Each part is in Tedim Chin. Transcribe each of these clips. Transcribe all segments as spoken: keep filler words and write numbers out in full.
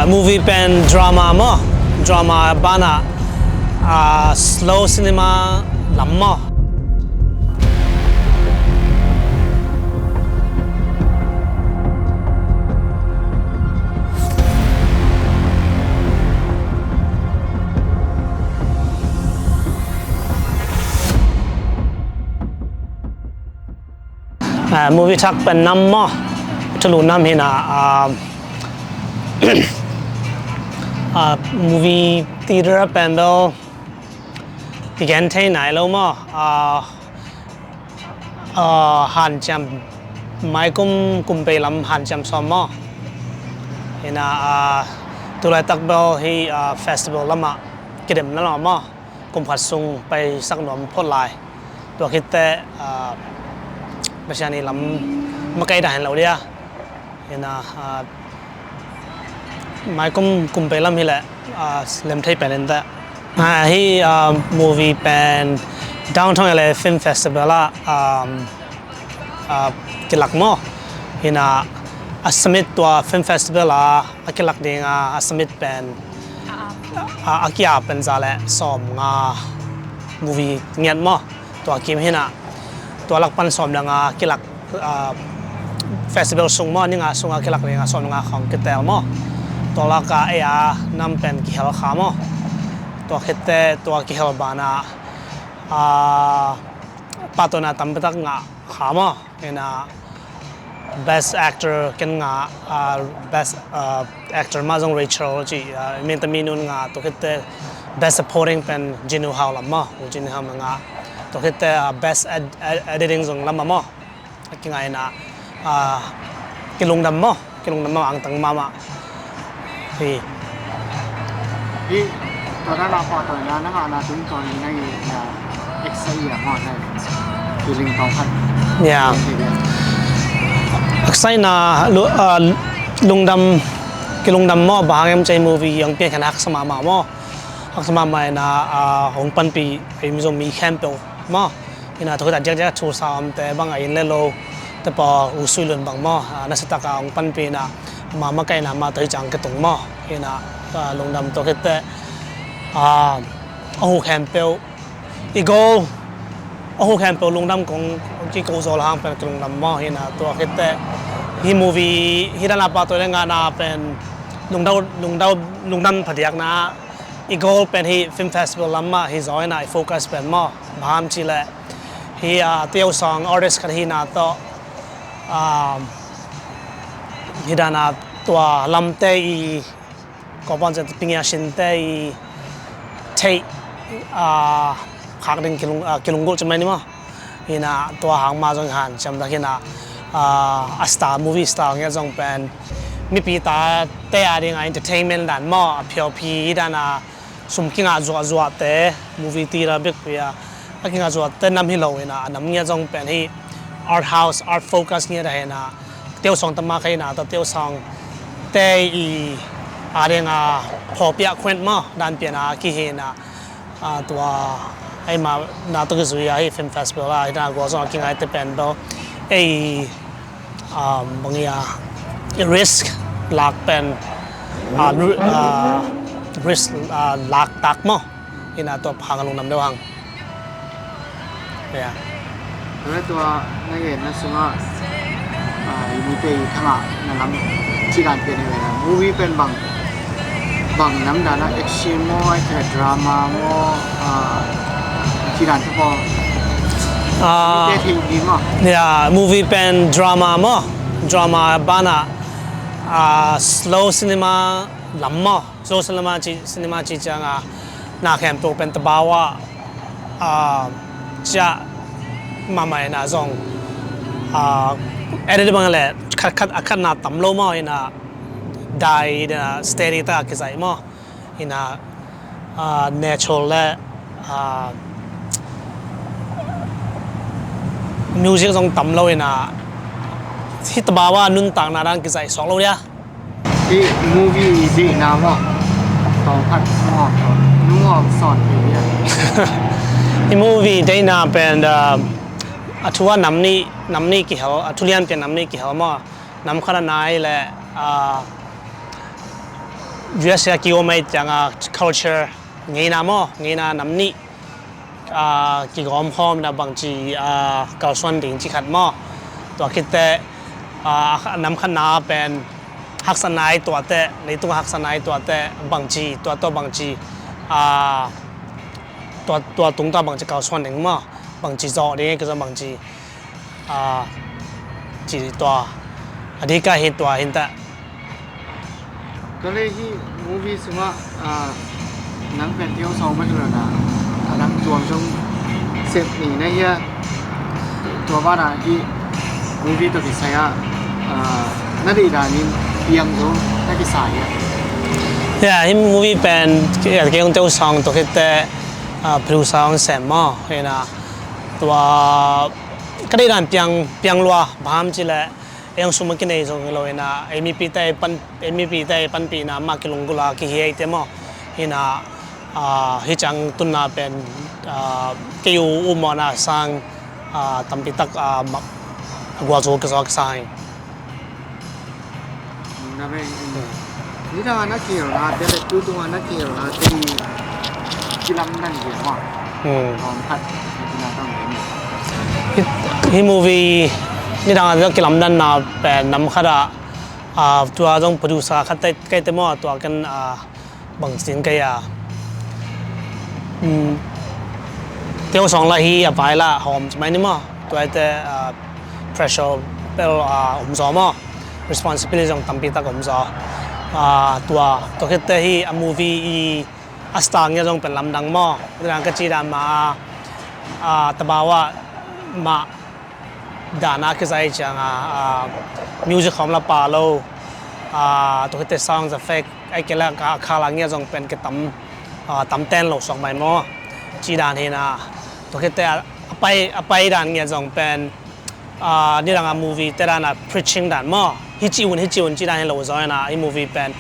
Movie pen drama maw, drama banah, ah, slow cinema lam maw. Ah, movie thak pen nam maw, thulu nam hi na, ah, ah, movie theater pen bel kigen thei nai lo maw, ah, ah, hanciam, maikum kum pei lam hanciam sawm maw. Hi na, ah, tulaitak bel hi, ah, festival lamah kidem na lo maw. Kum khat sung paisak nuam phot lai. Tua khit teh, ah, Pasian i lam makaih dan hen lo dia. Hi na, ah, maikum kum pei lam hi leh, ah, lem thei pen in teh. Ah, hi, ah, movie pen Downtown L A Film Festival ah, um, ah, kilak maw. Hi na, a submit tua film festival ah a kilak ding a, a submit pen, a, a ki-ap pen za le sawm nga movie ngiat maw. Tua kim hi na, tua lak pan sawm le nga kilak, ah, festival sung maw, ni nga sung a kilak ding a sawm le nga khawng kitel maw. Tua lak a ei a nam pen kihel kha maw. Tua khit teh tua kihel banah, ah, pahtawina tampi tak ngah kha maw. Hi na, best actor ken ngah, ah, best, ah, actor mah zong Rachel ci, ah, Min Tami nun ngah, tua khit teh best supporting pen Jin Woo Hao lam maw, Jin Woo Hao ngah. Tua khit teh, ah, best ed-, ed-, editing zong lam maw. A kingah hi na, ah, kilungdam maw, kilungdam maw, angtang mahmah. Hi. Hi, tua dan a pahtawina na ngahna tungtawn in na i, na excite a maw, na feeling tawng khat. Ya. Excite na, lu-, ah, lungdam, kilungdam maw, bang hang hiam cih leh movie hong pian khen haksa mahmah maw. Haksa mahmah in a, ah, hong panpih, ei Mizo mi khempeuh maw. Hi na, tua khit a diakdiak thu sa omte bang a inn le lo te pawl, U Sui Lun bang maw, ah, nasatak a hong panpih na, ama makaihna mah tua hi ciang kitung maw. Hi na, ah, lungdam tua khit teh, ah, a hu khempeuh, i goal, a hu khempeuh lungdam kong kiko zaw hang pen kilungdam maw. Hi na, tua khit teh, hi movie, hi dan a pahtawina ngahna pen lungdam, lungdam, lungdam phadiakna, i goal pen hi film festival lam mah hi zaw hi na, i focus pen maw. Bang hang hiam cih leh hi, ah, Teo Sawng artist khat hihna tawh, ah, hi dan a tua lamte i kawpan cin pingia sinte i theih, ah, khak ding kilung, ah, kilunggulh ci mai ni maw. Hi na, tua hang mah zong hanciam tak hi na, ah, a star, movie star ngiat zong pen mipi tate a ding a entertainment dan maw, a phiauphi dan a sum kingah zuahzuahte, movie theater bikpi a, a kingah zuahte nam hi lo hi na, a nam ngiat zong pen hi art house, art focus ngiat a hi na, Teo Sawng tama kha hi na, tua Teo Sawngte i a ding a phuahpiak khuan maw, dan pian a kihi na, ah, tua, ei mah na tua kizui a hi film festival a, hi na gual zong a kingaite pen bel, ei, ah, bang ia, i risk lak pen, ah, ri-, ah, risk, ah, lak tak maw. Hi na tua hang a lungdam deuh hang. Ya. Tua na genna sungah, ah, i mite i khangah na lam ci dan pian hi ve na. Movie pen bang, bang nam dan a, action maw, ai kha drama maw, ah, ci dan te pawl. Ah, mite thei ding maw. Ya, movie pen drama maw. Drama banah, ah, slow cinema lam maw. Zo cinema ci, cinema ci ciang a, na khempeuh pen tabawa, ah, ciah mahmah in a zong, ah, edit bang le khat khat a khatna tam lo maw in a, dai in a, steady tak a kizaih maw in a, ah, natural le, ah, music zong tam lo in a, hi tabawa nuntakna dan kizaih suak lo dia. Hih movie deihna maw, tawm khat maw, nu maw, sawm thei dia. Hih movie deihna pen, uh, a thu a nam nih, nam nih kihel, a thu lianpi a nam nih kihel maw. Nam khat a nai leh, uh, U S A kiom ahih ciangin culture ngeina maw, ngeina nam nih kigawm khawm in a bangci kalsuan ding ci khat maw. Tua khit teh nam khatna pen haksatna i tuah teh, leitung haksatna i tuah teh bangci, tua tua bangci, tua tua tung tua bangci kalsuan ding maw, bangci zawh ding, kizawh bangci ci tua a dika hi tua hi inteh. Tua leh hih movie sungah nang pen Teo Sawng mah hi lo na, a dang tuam zong sep ni na hia? Tua banah hih movie tawh kisai ah na deih danin piang zong na kisa hia? Ya, hih movie pen kei hong Teo Sawng tua khit teh producer hong sem maw, hi na. Tua ka deih dan piang, piang lua, bang hang hiam cih leh ei hong sum a kinei zong hi lo hi na, ei mipite ei pan, ei mipite ei panpihna mah kilunggulh a kihi eite maw. Hi na, hih ciang tunna pen kei uh upmawhna sang tampi tak a gualzo kisa hi. Nidang a na kihelna te le tu tung a na kihelna te i kilamdan zia maw? Hih movie nidang a na kilamdanna pen nam khat ah tua zong producer khat kei te maw, tua kan bangci ding kei a, Teo Sawng lah hi a vai lah hawm ci mai ni maw. Tua hi teh pressure bel om zaw maw, responsibility zong tampi tak om zaw. Tua tua khit teh hih a movie i a star ngiat zong pen lamdang maw. Nidang ka cih dan mah a tabau ah mah dan a kizai ciang a music khawng la pa lo, tua khit teh sound effect ahih kei leh a khal a ngiat zong pen kitam, tam ten lo suak mai maw. Cih dan hi na, tua khit teh a pai, a pai dan ngiat zong pen nidang a movie te dan a preaching dan maw, hih ci un, hih ci un cih dan hi lo zaw hi na, hih movie pen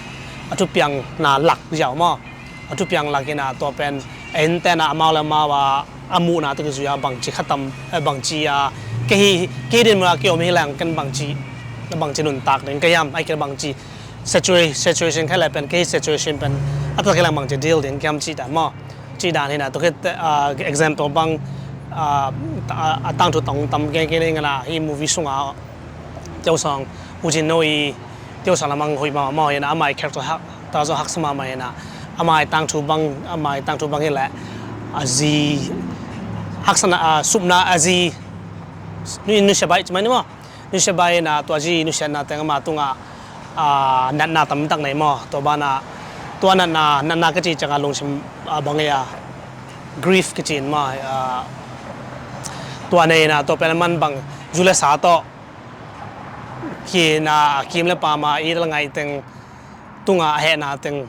a thupiangna lak ziau maw. A thupiang lak hi na, tua pen a innte na amau le amau a a muhna tawh kizui a bangci khatam, bangci a kei hih, kei hih din mun a kei om hi leng ken bangci, bangci nuntak ding ka hiam, ahih kei leh bangci situation, situation khat leh pen kei hih situation pen a tak hi leng bangci deal ding ka hiam cih dan maw. Cih dan hi na, tua khit teh example bang a tangthu tawng tam kei kei ning a na, hih movie sungah Teo Sawng, U Jin No i Teo Sawng lamang hoih mahmah maw hi na, amah i character hak ta zong haksa mahmah hi na, amah i tangthu bang, amah i tangthu bang hi leh a zi haksatna, supna a zi nusia baih ci mai ni maw. Nusia baih hi na, tua zi nusiatna teng amah tungah natna tamtak nei maw. Tua banah tua natna, natna ka cih ciang a lungsim bang hi a, grief ka cih in maw, tua nei hi na, tua pen a man bang zu le sa tawh hi na, kim le pam a i la ngaih teng tungah a hehna teng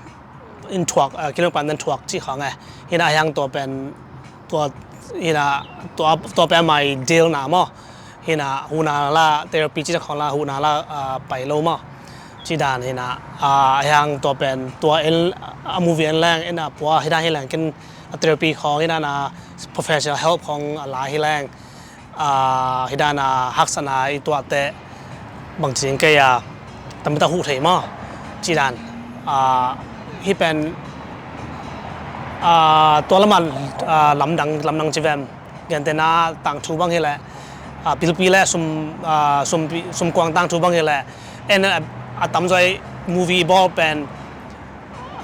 in thuak, kim le pam teng thuak cih khawng e. Hi na, a hiang tua pen, tua, hi na, tua, tua pen amah i deal na maw. Hi na, huhna la therapy cih khawng la huhna la pai lo maw. Cih dan hi na, a hiang tua pen, tua en, a movie en leng, en a pua hi dan hi leng, ken a therapy khawng hi na, na professional help khawng a la hi leng, hi dan a haksatna i tuah teh bangci ding kei a, tampi tak huh thei maw. Cih dan, hih pen tua lamah lamdang, lamdang ci vem. Gentehna tangthu bang hi leh, bilpi le sum, sumpi, sumkuang tangthu bang hi leh, en a tamzaw i movie bawl pen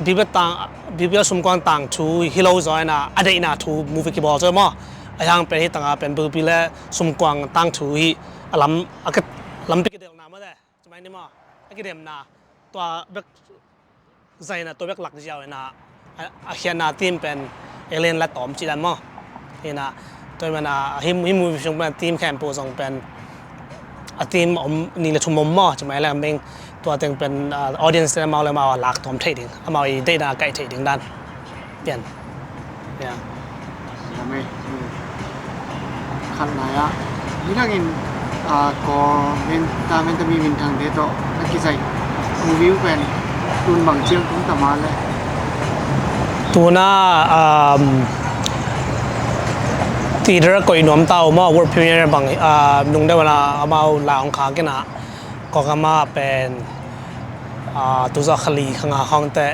bilpi le tang, bilpi le sumkuang tangthu hi lo zaw hi na, a deihna thu movie kibawl zaw maw. A hiang pen hih tangah pen bilpi le sumkuang tangthu hi a lam, a ka lampi kidelhna maw te, ci mai ni maw. A kidemna tua bek zaina, tua bek lak ziau hi na, a khiatna theme pen alien la tawm cih dan maw. Hi na, tua hi mana hih, hih movie sung pen theme khempeuh zong pen a theme om, nih le thum om maw, ci mai leng meng, tua teng pen audience te amau le amau a lak tawm theih ding, amau i deihna kaih theih ding dan pian. Khat lai ah, hi dangin Kawl, Menta, Menta mi minthangte tawh na kizai movie pen tun bang ciang tung ta ma le? Tuna theater koih nuam ta uh maw, world premiere bang, nung deuh na amau la hong khak in a, Kawlgam ah pen tu za kha li kha nga khawng teh